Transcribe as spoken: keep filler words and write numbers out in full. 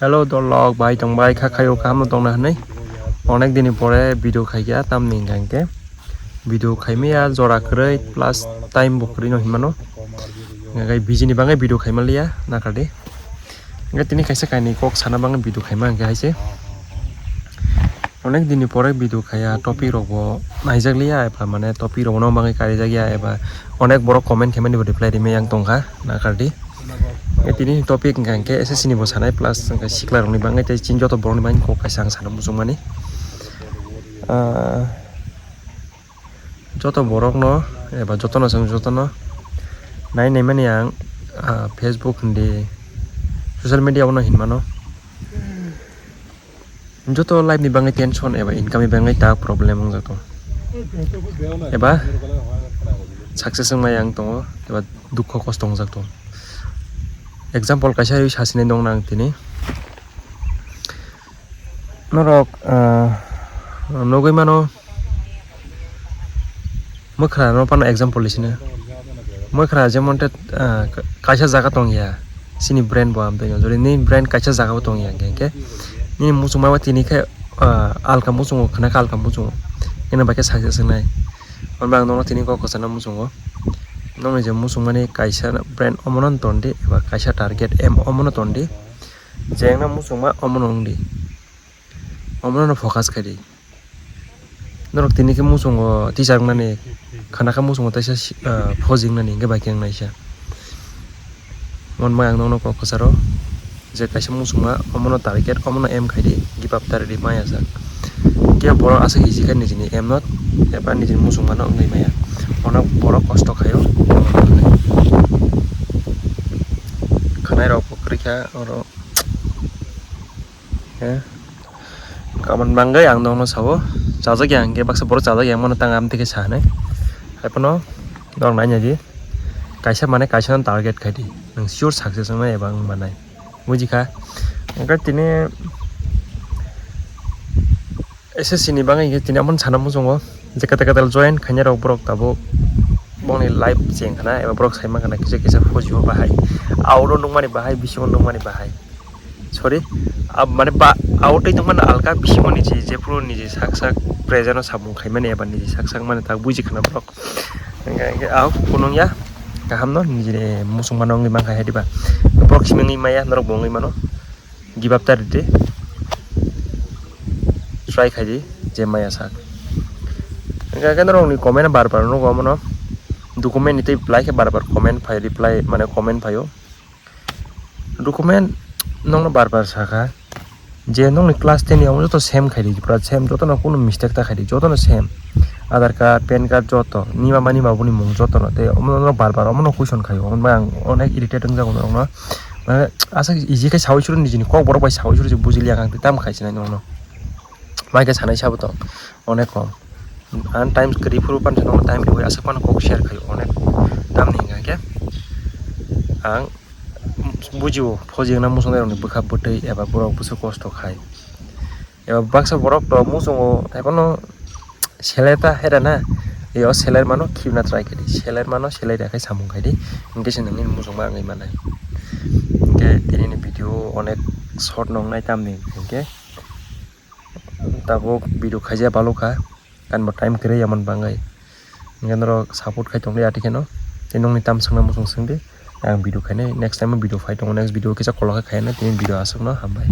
Hello dolok, bai tong bai kha khayo, kaham no tong na hinwi. Onek dini pore video khaikha, tamni hwnkha hinkhe video khaimaya jora kwrwi plus time bo kwrwi no hinmano. Hwnkhe busy ni bagwi video khaimaliya nakardi. Hwnkhe tini kaisa kainwi kok sana bagwi video khaima hwnkhe haise. Onek dini pore video khaya, topic rok bo naijakliya eba mane topic rok no bagwi karijakya eba onek borok comment khaimani bo reply rimai ang tongkha nakardi. Tini topic hwnkha hinkhe S S C ni bo sanai plus hwnkhe sikla rokni bagwi tei chini joto borokni bagwi kok kaisa ang sana muchungmani. Ah, joto borokno eba jotono chwng jotono nai naimani ang, ah, Facebook hindi social media o no hinmano. Joto life ni bagwi tension eba income ni bagwi ta problem wngjak tongo. Eba success wngmaya wng tongo, eba dukho kosto wngjak tongo. Example kaisa ui sasinai nongna ang tini. Norok, ah, nugwi mano, mwkhra no phano example sina. Mwkhra jemon te, ah, kaisa jaga tongya, chini brain bo amtwi jodi nini brain kaisa jaga o tongya hwnkhe, hwnkhe nini muchungma tini khe, ah, alka muchungo, khna khe alka muchungo, nini bai khe success wngnai. Hwnba ang nono tini kok kwchangno muchungo, nokni je muchungmani kaisa brain omono tondi eba kaisa target aim omono tondi, je wngna muchungma omono wngdi, omono focus khaidi. Norok tini khe muchungo tichaknani, khana khe muchungo teisa si-, ah, phojingnani hwnkhe bai khe wngnaisa. Mon bai ang nokno kok kwcharo je kaisa muchungma omono target, omono aim khaidi, give up ta rwdi maya sak. Khe borok aswk easy khe nijini aim no eba nijini muchungmano wngwi maya. Ono borok kosto khaio. Khwnairok bo kwrwi kha oro. He. Kamon bangwi ang nokno sao, chajak ya hwnkhe baksa borok chajak ya mano tang amtwi khe sa hinwi. Haiphano norok naina di, kaisa mane kaisa no target khaidi, nwng sure success wngnai eba wng manai, bujikha. Hwnkhe tini S S C ni bagwi hwnkhe tini amon sana muchungo je kwtal kwtal join khainai rok borok tabuk bongni life cheng khana eba borok sai mankha na kisa kisa phoji o bahai, auto nukmani bahai, bisingo nukmani bahai. Sorry, ah, mane ba, ah, o tei tongmani alka bisingo niji jephuru niji sak sak present o samung khaimani eba niji sak sak mani tak buji khana borok. Hingke, hingke, ah, kunung ya, kaham no niji musung mano wngwi mankha hai diba. Borok simi wngwi maya, norok bo wngwi mano. Give up ta ridi. Try khaidi, je maya sak. Hingke, hingke norok ni comment bar bar nugo omono. Document ni tei reply khe bar bar comment phai, reply, mane comment phaio. Document nokno bar bar sakha je nokni class ten ni omo joto same khaidi, pura same, jotono kunu mistake ta khaidi, jotono same. Aadhaar card, pan card joto, nima mani babuni mung jotono, tei omo no bar bar omo no question khaio, omo bai ang onek irritate wngjago norokno. Mane aswk easy khe saui suru nijini kok borok bai saui suru je bujiliya ang tei tamo khai sinai nokno. Mai khe sanai sabo tong onek kom. Ang time kwrwi phuru phano nono time rwui aswk phano kok share khaio onek. Tamni hwnka khe ang bujio, phojigna muchungnairokni bwkha bwtwi eba borok bwswk kosto khai. Eba baksa borok to muchungo, haiphano selai ta hera na, yo selai mano khibna try khaidi, selai mano selai rw khai samung khaidi, hwnkhe se nangni muchungma wngwi manai. Hwnkhe tinini video onek short nongnai tamni hwnkhe. Tabuk video khaijak balukha, ani bo time kwrwi yamon bangwi. Hwnkhe norok support khai tongdi ati kheno. Tei nokni tam swngna muchung swngdi. Ang video khainai, next time o video phai tongo, next video kisa kolok khe khaina, tini video aswkno hambai.